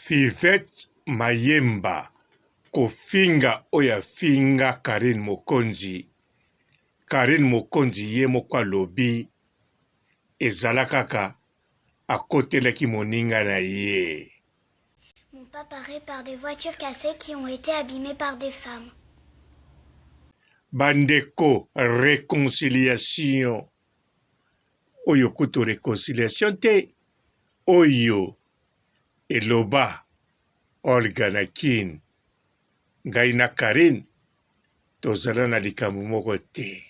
Fivette Mayemba kofinga oyo afinga Carine Mokonzi, Carine Mokonzi ye moko alobi ezala kaka akotelaki moninga na ye. Mon papa répare des voitures cassées qui ont été abîmées par des femmes. Bandeko reconciliation oyo kutu reconciliation te oyo eloba Olga na kin ngai na Carine tozala na likambo moko te.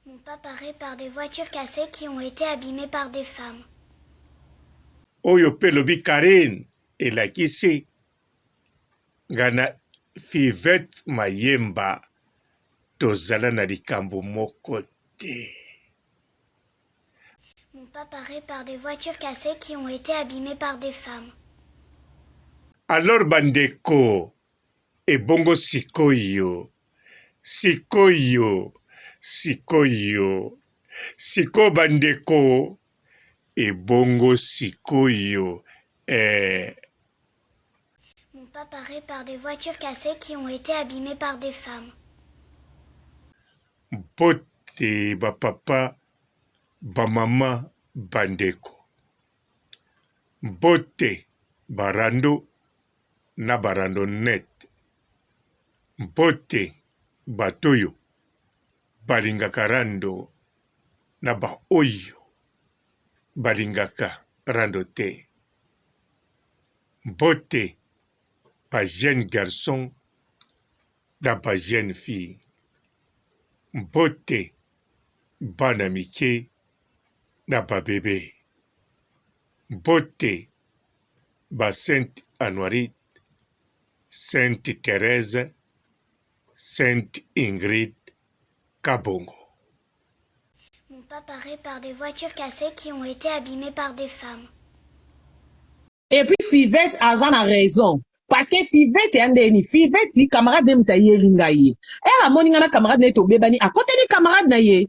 Mon papa répare des voitures cassées qui ont été abîmées par des femmes. Oyo pe elobi Carine elakisi nga na Fivette Mayemba tozala na likambo moko te. Mon papa répare des voitures cassées qui ont été abîmées par des femmes. Alors bandeko ebongo sikoyo sikoyo sikoyo sikoyo bandeko ebongo sikoyo eh. Mon papa répare des voitures cassées qui ont été abîmées par des femmes. Mbote ba papa, ba mama, ba ndeko. Mbote ba rando na ba randonnette. Mbote bato oyo balingaka rando na ba oyo balingaka rando te. Mbote ba jeunes garçons na ba jeunes filles. Mbote bana mike na ba bebe. Mbote ba Sainte Anuarite, Sainte Therèse, Sainte Ingrid Kabongo. Mon papa répare des voitures cassées qui ont été abîmées par des femmes. Et puis Fivette aza na raison parce que Fivette ya ndeni Fivette camarade ne moto ayeli ngai ye ere amoni ngai na camarade na ye tobebani akoteli camarade na ye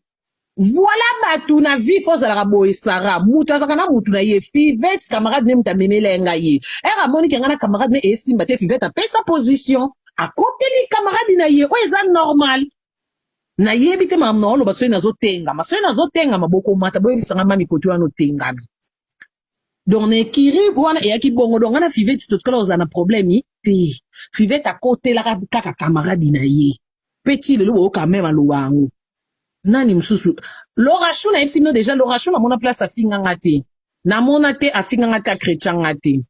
voilà bato na vie fo ozalaka boye Sarah moto azalaka na motu na ye Fivette camarade ne moto amemela ye ngai ye ere amoni ke ngai na camarade ne esimba te Fivette apesa position akoteli camarade na ye oyo eza normal nayebi te makambo naoloba soki nazotengama soki nazotengama bokomata boyebisa ngai mami kote wana otengami donc na ekiri wana eyaki bongo donc ngai na fivete totikala kozala na problème te fivete akotelaka kaka camarade na ye mpe ti lelo boyoka meme aloba yango nani mosusu lorachou nayebisi bino deja lorachou namona place afinganga te namona te afinganga te akretianga te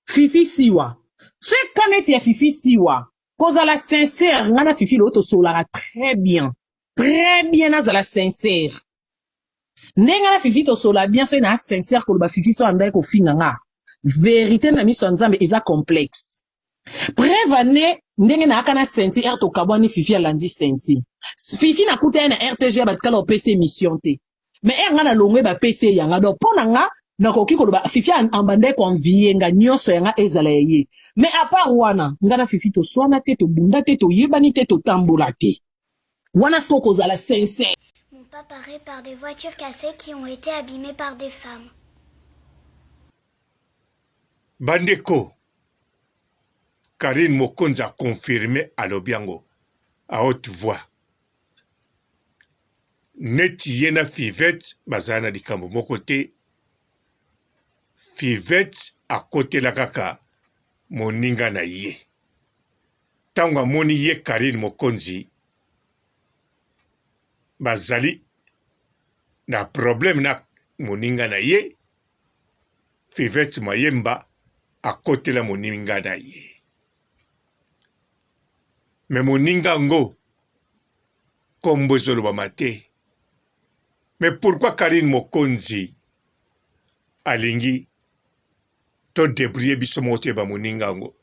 fifi siwa so eka neti ya fifi siwa kozala sincère ngai na fifi lelo tosololaka très bien très bien nazala sincère ndenge na fifi tosolola bien soki na sincère koloba fifi so andaki kofinga nga verité na miso ya nzambe eza complexe preuve ane ndenge nayaka na senti r tokabwani fifi alandi senti fifi nakuta ye na rtg batikala opesa émission te mais ere nga nalongwe bapesi ye yanga donc mpo na nga nakoki koloba fifi ambandaki koenvie nga nyonso yanga ezala ya ye mais à part wana nga na fifi toswana te tobunda te toyebani te totambola te wana sikoyo kozala sincère Mon papa répare des voitures cassées qui ont été abîmées par des femmes. Bandeko, Carine Mokonzi a confirme alobi yango à haute voix. Neti ye na Fivette bazala na likambo moko te. Fivette akotela kaka moninga na ye. Tango amoni ye Carine Mokonzi bazali na problème na moninga na ye Fivette Mayemba akotela moninga na ye. Mais moninga yango kombo ezolobama te. Mais pourquoi Carine Mokonzi alingi to debrouiller biso moko toyeba moninga yango?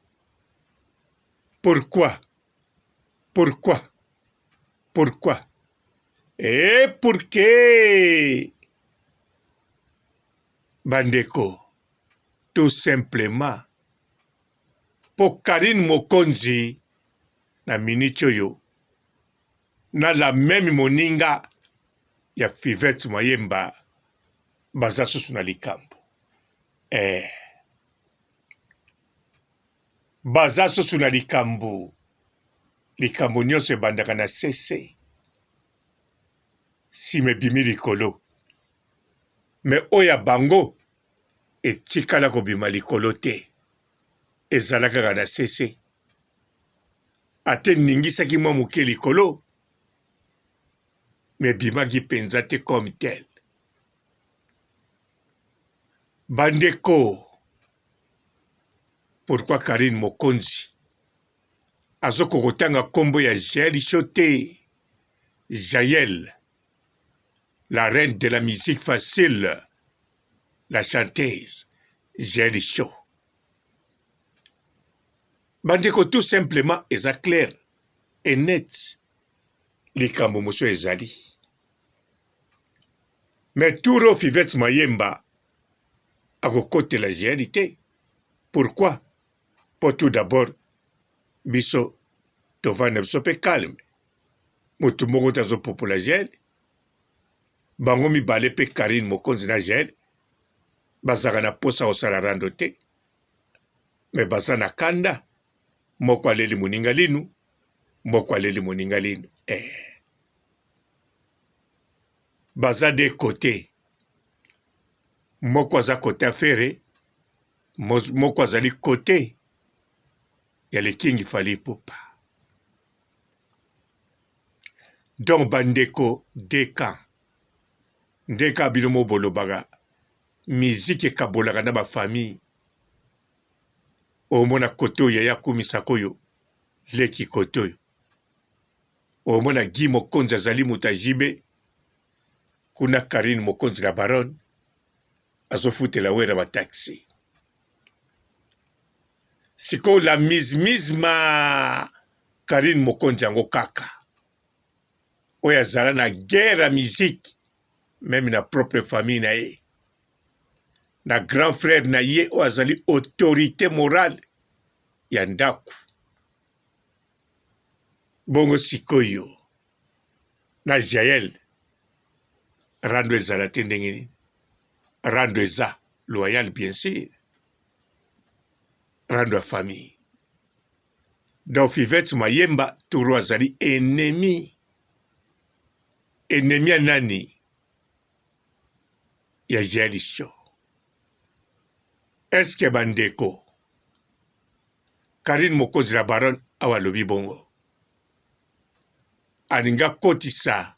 Pourquoi? Pourquoi? Pourquoi? Et pourquoi? Bandeko, tout simplement po Carine Mokonzi na minute oyo na la meme moninga ya Fivette Mayemba baza susu na likambo eh. Baza susu na likambo. Likambo nyonso ebandaka na sese. Sima ebimi likolo. Mais oyo ya bango etikala kobima likolo te. Ezala kaka na sese. Ata eningisaki mwa moke likolo, mais ebimaki penza te comme tel. Bandeko, pourquoi Carine Mokonzi azokoka kotanga kombo ya Jael Show te? Jael, la reine de la musique facile, la chanteuse Jael Show. Bandeko, tout simplement eza clair et net, likambo mosusu ezali. Mais tour oyo Fivette Mayemba akokotela Jael te. Pourquoi? Po tout d'abord biso tovanda biso pe calme. Motu moko te azopopola Jael. Bango mibale pe Carine Mokonzi na Jael bazalaka na posa kosala rando te. Mais baza na kanda. Moko aleli moninga linu, moko aleli moninga linu. Eh. Baza de cote. Moko aza cote ya Ferre, moko azali cote ya le King Fally Ipupa. Donc bandeko deka ndeka bino mo bolobaka musique ekabolaka na ba famille omona kote oyo yaya akumisaka oyo leki kote oyo Omona Guy Mokonzi azali moto ya JB, kuna Carine Mokonzi la baronne azofutela Werra ba taxi. Sikoyo la mise mise ma Carine Mokonzi yango kaka oyo azala na guerre ya musique meme na propre famille na ye na grand frère na ye oyo azali autorité morale ya ndako. Bongo sikoyo na jael rando ezala te ndenge nini? Rando eza loyal bien sur, rando ya famille. Donc Fivette Mayemba toro azali ennemi, ennemi ya nani? Ya Jael Show. Est-ce que bandeko Carine Mokonzi la baronne awa alobi bongo alingi akotisa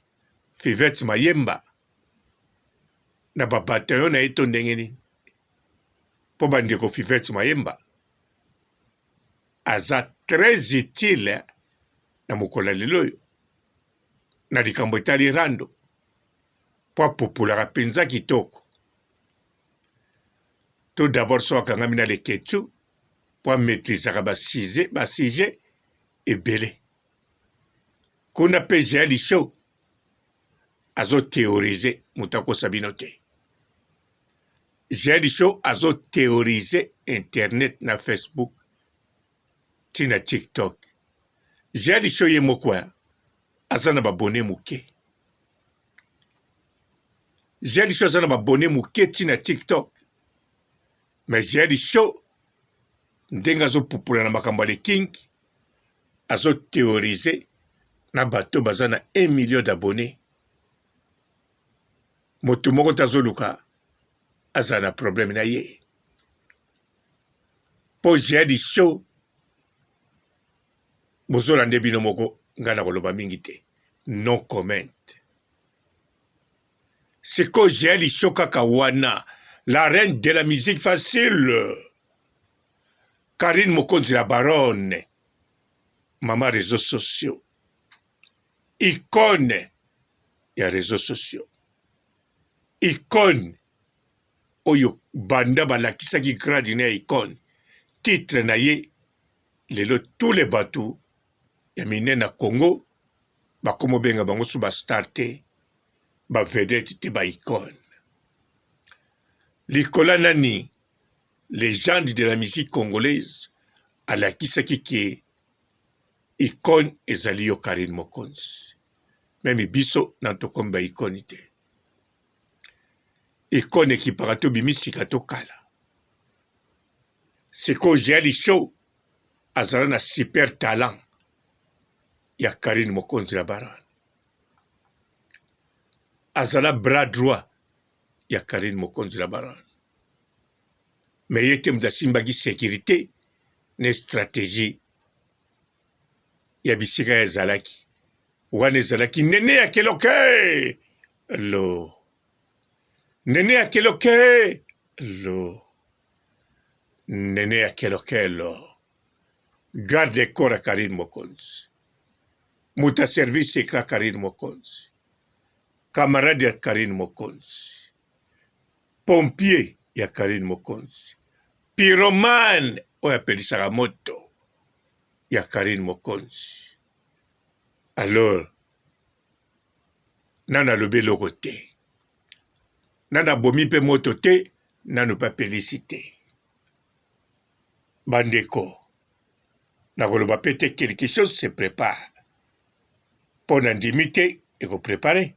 Fivette Mayemba na ba bataillon na ye to ndenge nini? Mpo bandeko Fivette Mayemba aza très utile na mokolo ya lelo oyo na likambo etali rando mpo apupulaka mpenza kitoko. Tout d'abord so akangami na leketchou po a maitrisaka ba sujet ba sujet ebele kuna pe jael show azo theoriser moto akosa bino te jael show azo theoriser internet na facebook ti na tiktok jael show ye moko aza na babone moke jael show aza na babone moke ti na tiktok Mais Jael show ndenge azo pupula na makambo ya le king azo theoriser na bato baza na 1 million d'abonnes moto moko te azoluka azala na problème na ye mpo Jael show bozolande bino moko ngai nakoloba mingi te no comment Sikoyo Jael Show kaka wana la reine de la musique facile Carine Mokonzi la baronne mama réseaux sociaux icône ya réseaux sociaux icône oyo banda balakisaki grade na ya icône titre na ye lelo tous les bato ya minene na Congo bakomobenga bango su ba star te ba vedette te ba icone likola nani legende de la musique congolaise alakisaki ke icone ezali yo Carine Mokonzi meme biso na tokomi ba icone te icone ekipaka to bimi sika to kala sikoyo Jael Show. Azala na super talent ya Carine Mokonzi la Baronne. Azala bras droit ya Carine Mokonzi la Baronne. Mais ye te moto asimbaki securite na strategie ya bisika ye azalaki. Wana ezalaki Nene ya Keloke lo. Nene ya Keloke lo. Nene ya Kelokelo. Garde corps ya Carine Mokonzi. Moto ya service secret ya Carine Mokonzi. Camarade ya Carine Mokonzi. Pompier ya Carine Mokonzi. Pyromane oyo apelisaka moto ya Carine Mokonzi. Alors, nanu alobi eloko te. Nanu abomi mpe moto te, nanu mpe apelisi te. Bandeko, nakoloba mpe te quelque chose se prepare. Mpo nandimi te eko prepare.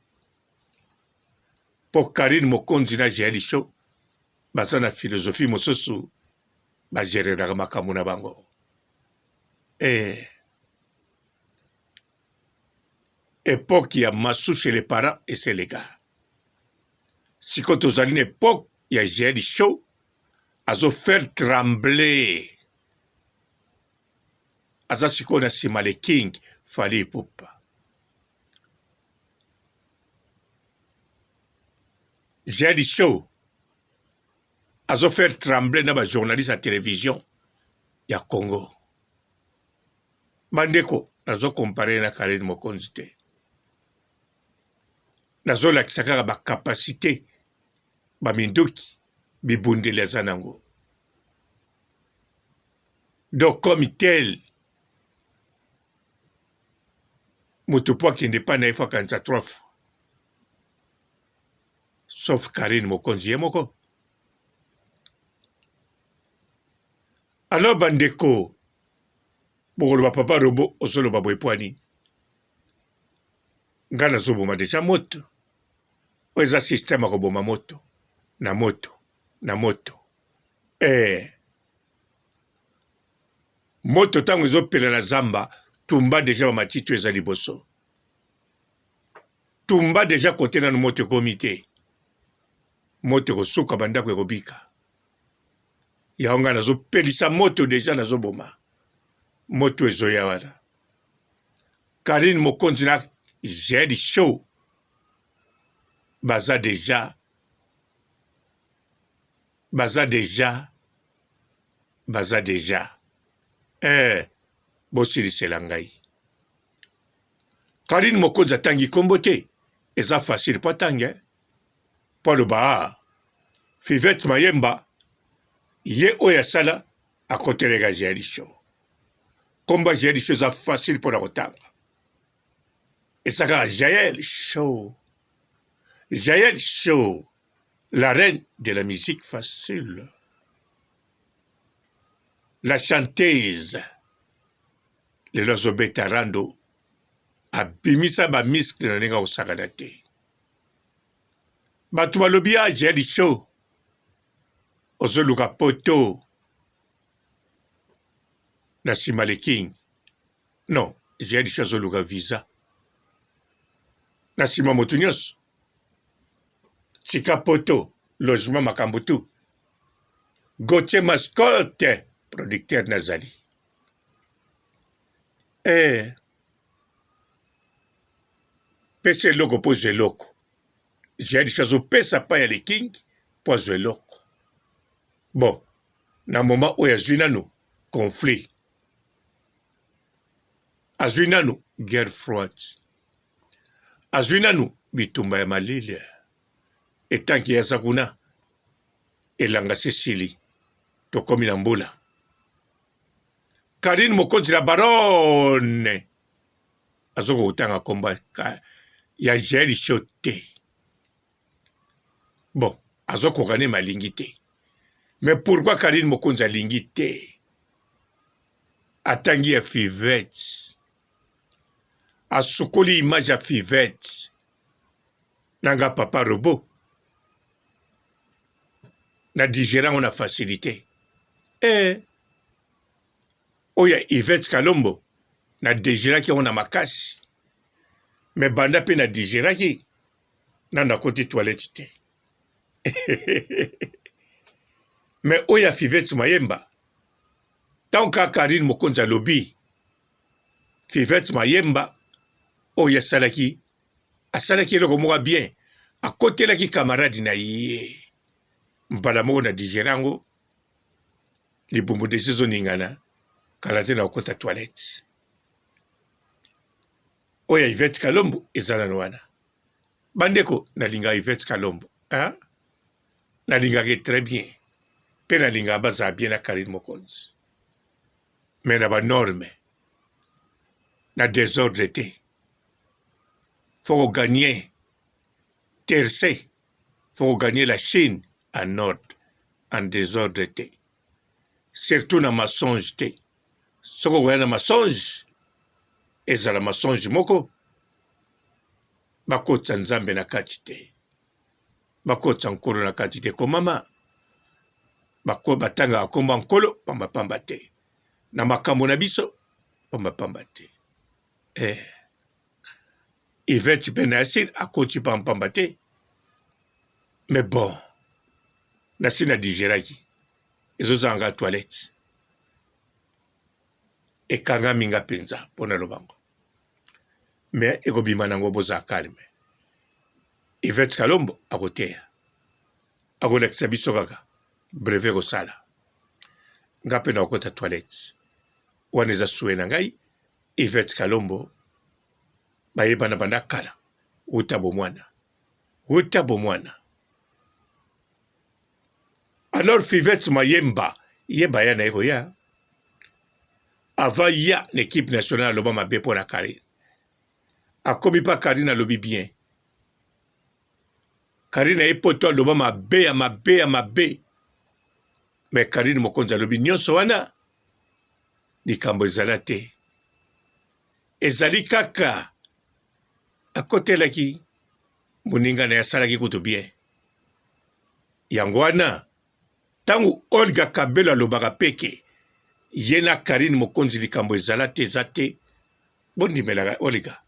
Mpo Carine Mokonzi na Jael Show baza na philosophie mosusu, ba gereraka makambo na bango. Eh. Epoque ya Masu chez les parents eseleka. Sikoyo tozali na epoque ya Jael Show azo faire trembler. Aza sikoyo na sima le King Fally Ipupa. Jael Show azo faire trembler na ba journalistes ya television ya Congo. Bandeko, nazo comparer na Carine Mokonzi te. Nazolakisa kaka ba capacite, ba minduki, bibundeli aza nango. Donc comme tel, moto po akende epai na ye fo akanisa trois fois. Sauf Carine Mokonzi ye moko. Alors bandeko, bokoloba papa robot ozoloba boye mpo nini? Ngai nazoboma deja moto. Oyo eza système ya koboma moto na moto na moto. Eh. Moto ntango ezopela na zamba, tumba deja ba matiti oyo eza liboso. Tumba deja kote nanu moto ekomi te. Moto ekosuka bandako ekobika. Yango ngai nazopelisa moto deja nazoboma moto ezoya wana. Carine Mokonzi na Jael Show baza deja baza deja baza deja eh bosilisela ngai. Carine Mokonzi atangi kombo te eza facile po atangi eh? Po aloba ah Fivette Mayemba ye oyo asala akoteleka Jael Show. Kombo ya Jael Show eza facile pona kotanga. Eza kaka Jael Show. Jael Show, la reine de la musique facile. La chanteuse. Lelo azobeta rando abimisa ba muscle na ndenge akosakana te. Bato balobi ah Jael Show ozoluka poto na nsima le king non Jael Show azoluka visa na nsima moto nyonso tika poto logement makambo tout Gauthier Mascotte producteur nazali eh pesa eloko mpo ozwa eloko Jael Show azopesa pa ya le king mpo azwa eloko bon na moment oyo azwi nanu conflit azwi nanu guerre froide azwi nanu bitumba ya malili etanke ye aza kuna elanga se esili tokomi na mbula Carine Mokonzi la baronne azokoka kotanga kombo ya Jael Show te bon azokoka ne malingi te mais pourquoi Carine Mokonzi alingi te atangi ya Fivette asukoli image ya Fivette nanga papa robot na digere yango na facilité eh. Oyo ya Yvette Kalombo na digéraki yango na makasi. Mais banda pe na digéraki nanu nakoti toilette te. Mais oyo ya Fivette Mayemba ntango kaka Carine Mokonzi alobi Fivette Mayemba oyo asalaki asalaki eloko moko bien akotelaki camarade na ye mbala moko na digere yango libumu deja ezoningana kala te na kokota toilette oyo ya Yvette Kalombo eza nano wana bandeko nalingaka Yvette Kalombo hein? nalingaka ye très bien mpe nalingaka bazala bien na Carine Mokonzi mais na banorme na desordre te faut koganye terce faut koganye la Chine en ordre en desordre te surtout na mensonge te soki okoya na mensonge ezala mensonge moko bakotisa nzambe na kati te bakotisa nkolo na kati te komama batangaka nkombo ya nkolo pambapamba te na makambo na biso pambapamba te eh. Yvette Benasir akoti pambapamba te mais bon nasi na digeraki ezozanga nga toilette ekangami nga mpenza mpo na lobango mais ekobima nango bozala calme Yvette Kalombo akoteya akolakisa biso kaka brevet kosala nga mpe nakokota toilette wana eza sue na ngai Yvette Kalombo bayebana banda kala wuta bomwana wuta bomwana alors Fivette Mayemba ye baya na ye koya avant ya na equipe nationale aloba mabe mpo na Carine akomi pa Carine alobi bien Carine aye poto aloba mabe ya mabe ya mabe mais Carine mokonzi alobi nyonso wana likambo ezala te ezali kaka akotelaki moninga na ye asalaki kutu bien yango wana ntango Olga Kabelo alobaka peke ye na Carine Mokonzi likambo ezala te eza te bondimelaka Olga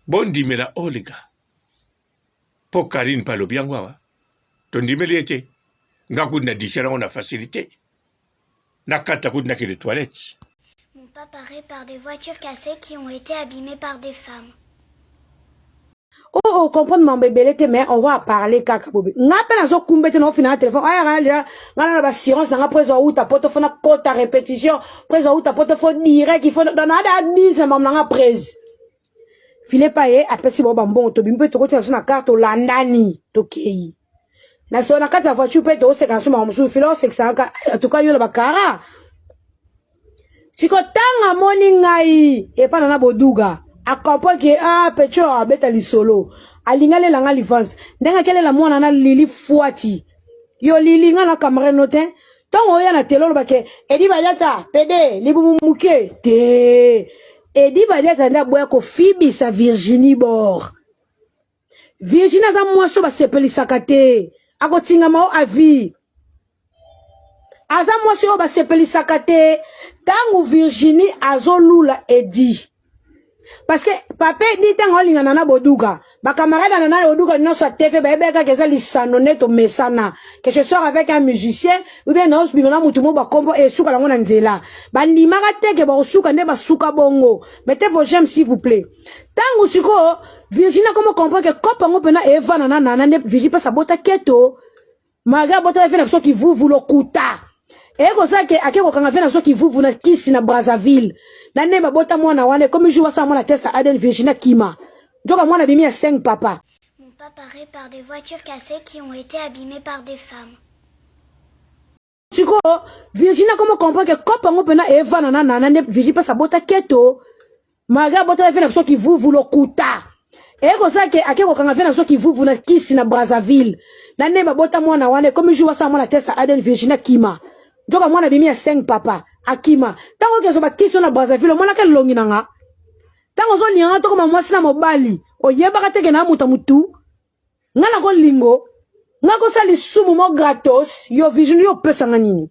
bondimela Olga mpo Carine mpe alobi yango awa tondimeli ye te nga kutu na digere yango na facilité nakata kutu nakende toilette. Mon papa répare des voitures cassées qui ont été abîmées par des femmes. Oh, oh comprendre mambo ebele te mais on va parler kaka bobe nga mpe nazokumba te naofina na telefone ayaka lela nga na ba assurance na nga mpo ezwa uta poto fo nakota répétition mpo ezwa uta poto fo direct il faut donc naada abise mambo na nga prese file pa ye apesi bango bambongo tobimi mpe tokoti na biso na kar tolandani tokei na so na kati ya voiture mpe tooseka na so makambo mosusu file osekisaka atuka yo na bakara siko ntango amoni ngai epa na na boduga acomprend ke ah pecho abeta lisolo alingi alela nga livance ndenge akelela mwana na lili fuati yo lili nga na camarade no te ntango oya na tele oloba ke edi baliata pede libumu moke te edi baliata nde aboya kofibisa virginie bor Virginie aza mwasi oyo basepelisaka te akotingama o avis aza mwasi oyo basepelisaka te ntango Virginie azolula Edi parce que papa Edi ntango alingana na Boduga bacamarade na nana Boduga nyonso ya TV bayebaki kaka eza lisano nde tomesana que je sors avec un musicien ou bien naosbima na motu mo bakombo esuka nango na nzela bandimaka te ke bakosuka nde basuka bongo mettez vos j'aime s'il vous plaît ntango sikoyo virginie akoma comprendre ke cope yango mpena evana na nana nde virginie mpasi abota keto malgré abotala vie na biso kivuvu lokuta eye kosala ke ake kokanga vie na biso kivuvu na kisi na brazzaville na nde babota mwana wana ekomi jour basala mwana test ya adn virginie akima nzoka mwana abimi ya 5 papa Mon papa répare des voitures cassées qui ont été abîmées par des femmes. Sikoyo Virginie akoma comprendre que cope yango mpena evana na nana nde Virginie mpasi abota keto malgré abotala vie na biso kivuvu lokuta eye kosala ke ake kokanga vie na biso kivuvu na kisi na Brazzaville na nde babota mwana wana ekomi jour basala mwana test ya ADN Virginie akima nzoka mwana abimi ya 5 papa akima ntango okezwa bakisi na Brazzaville omonaka elongi na nga ntango ozolinga nga tokoma mwasi na mobali oyebaka te ke na moto ya motu nga nako lingo nga kosala lisumu mo gratos yo virginie yo opesa nga nini?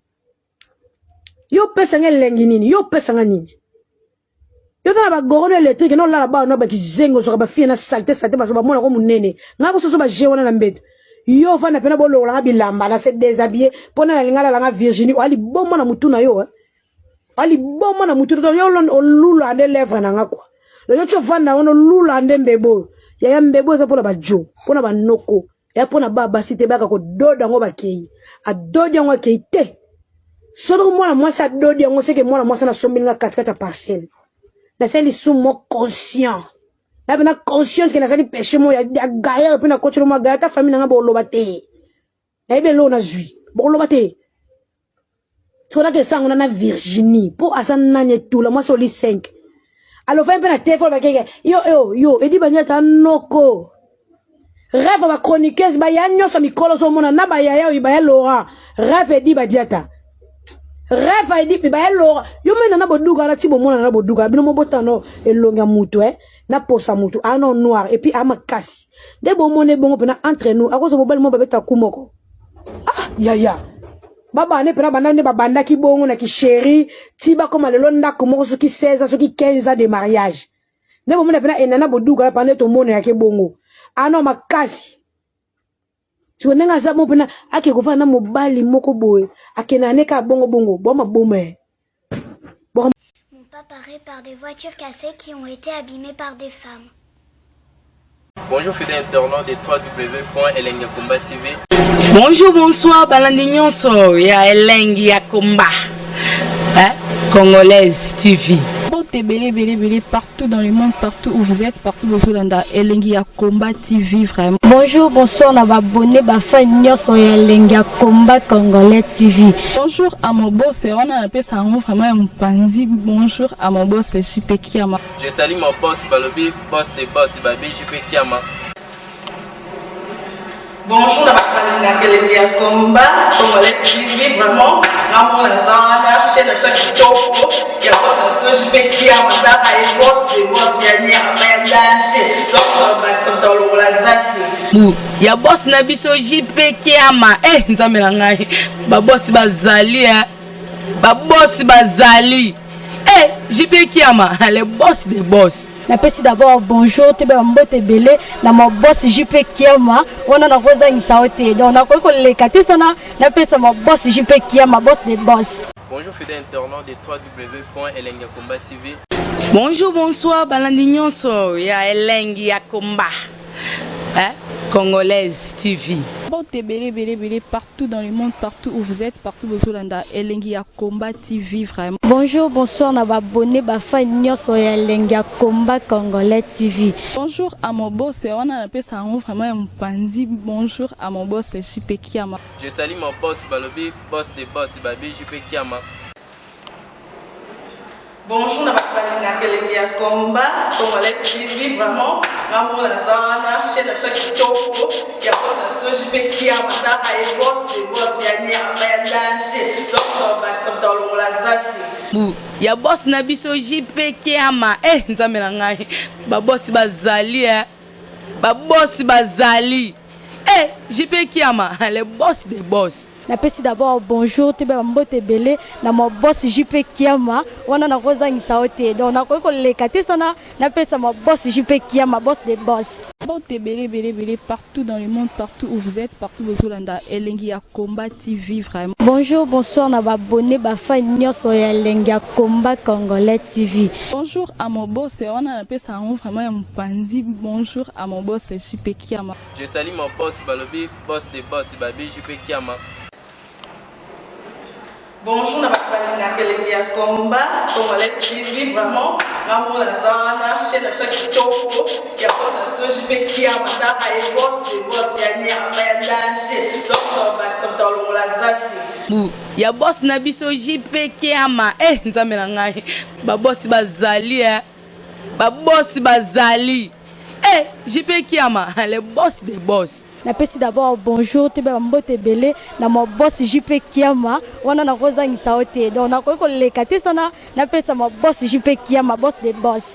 Yo opesa nga elengi nini? Yo opesa nga nini? Yo oza na ba gorono electrique na olala bana na bakizengi ozwaka ba fille na salite salite bazo bamona ko munene. Nga ko soso ba jeu wana na mbeto. Yo ovanda pena bolongola nga bilamba na se déshabiller pona na linga lala nga Virginie oa liboma na mutu na yo eh. Oa liboma na mutu donc yo olula nde lèvre na nga quoi. Donc yo ti ovanda wana olula nde mbebo oyo. Yaya mbebo eza pona ba djo, pona ba noko. Ya pona ba basi te baka kododa yango bakei. Adodi yango akei te. Soki mwana mwasi adodi yango seke mwana mwasi anasombeli nga katikati ya parcelle. Nasali lisumu moko conscient. Na pena consciente ke nasali péché moko ya gaillard mpe nakoteli mwa gaillard ata famille na nga boloba te. Nayebi eloko nazwi. Bokoloba te. Soki esango na na Virginie mpo aza nani etula mwasi oli 5. Alofai mpe na telefone bakeke yo yo yo edi banyata noko. Rêve ba chroniqueuse ba ya nyonso mikolo ozomona na ba yaya oyo ba ya Laura rêve edi badiata rêve edi ba ya Laura yo mena na boduka na ti bomona na boduka bino mobotano elongi ya mutu eh na posa mutu ah non noir et puis ah makasi nde bomona ebongo pena entre nous akozo mobali mo babeta ku moko ah yaya babane pena banda nde babandaki bongo na kisheri ti bakoma lelo ndako moko soki 16 ans soki 15 ans de mariage nde bomona pena enana boduka na pande tomona yake bongo ano makasi siko ndenge aza bongo pena ake kofanda na mobali moko boye akendaka ne kaka bongo bongo bwa maboma ye. Mon papa répare des voitures cassées qui ont été abîmées par des femmes. Bonjour fidèles internautes de www.elengiyakomba TV. Bonjour, bonsoir, balandi nyonso ya Elengi ya Komba. Hein? Congolaise TV. Mbote ebele ebele ebele partout dans le monde, partout où vous êtes, partout bozolanda Elengi ya Combat TV vraiment. Bonjour, bonsoir na ba abonné ba fan nyonso ya Elengi ya Combat Congolais TV. Bonjour à mon boss, wana napesa yango vraiment ya mopanzi. Bonjour à mon boss JP Kiama. Je salue mon boss Balobi, boss des boss Babi JP Kiama. Bonjour na bato balingaka elengi ya combat congolais TV vraiment nga mona naza wana chaîne na biso ya kitoko ya boss na biso JP Kiama tala ye boss de boss ya nyama ya danger donc babakisa moto alongola zaki bu ya boss na biso JP Kiama eh nzambe na ngai ba boss bazali eh ba boss bazali eh JP Kiama le boss des boss. Napesi d'abord bonjour toyeba mbote ebele na ma boss JP Kiama wana nakozangisa yo te donc nakoki koleka te sana napesa ma boss JP Kiama boss des boss. Bonjour fidèles internautes de www.elengiyakomba TV. Bonjour, bonsoir, balandi nyonso ya Elengi ya Komba. Hein? Congolaise TV. Mbote ebele ebele ebele partout dans le monde, partout où vous êtes, partout bozolanda Elengi ya Combat TV vraiment. Bonjour, bonsoir na ba abonné ba fan nyonso ya Elengi ya Combat Congolais TV. Bonjour à mon boss, wana napesa yango vraiment ya mopanzi. Bonjour à mon boss JP Kiama. Je salue mon boss Balobi, boss des boss Babi JP Kiama. Bonjour na bato balingaka elengi ya combat congolais TV vraiment nga mona naza wana chaîne na biso ya kitoko ya boss na biso JP Kiama tala ye boss de boss ya nyama ya danger donc babakisa moto alongola zaki bu ya boss na biso JP Kiama eh nzambe na ngai ba boss bazali eh ba boss bazali eh JP Kiama le boss des boss. Napesi d'abord bonjour toyeba mbote ebele na ma boss JP Kiama wana nakozangisa yo te donc nakoki koleka te sana napesa ma boss JP Kiama boss des boss. Mbote ebele ebele ebele partout dans le monde, partout où vous êtes, partout bozolanda Elengi ya Combat TV vraiment. Bonjour, bonsoir na ba abonné ba fan nyonso ya Elengi ya Combat Congolais TV. Bonjour à mon boss, wana napesa yango vraiment ya mopanzi. Bonjour à mon boss JP Kiama. Je salue mon boss Balobi, boss des boss Babi JP Kiama. Bonjour na bato balingaka elengi ya combat congolais TV vraiment nga mona naza wana chaîne na biso ya kitoko ya boss na biso JP Kiama tala ye boss de boss ya nyama ya danger donc babakisa moto alongola zaki bu ya boss na biso JP Kiama eh nzambe na ngai ba boss bazali eh ba boss bazali eh JP Kiama le boss des boss. Napesi d'abord bonjour toyeba mbote ebele na ma boss JP Kiama wana nakozangisa yo te donc nakoki koleka te sana napesa ma boss JP Kiama boss des boss.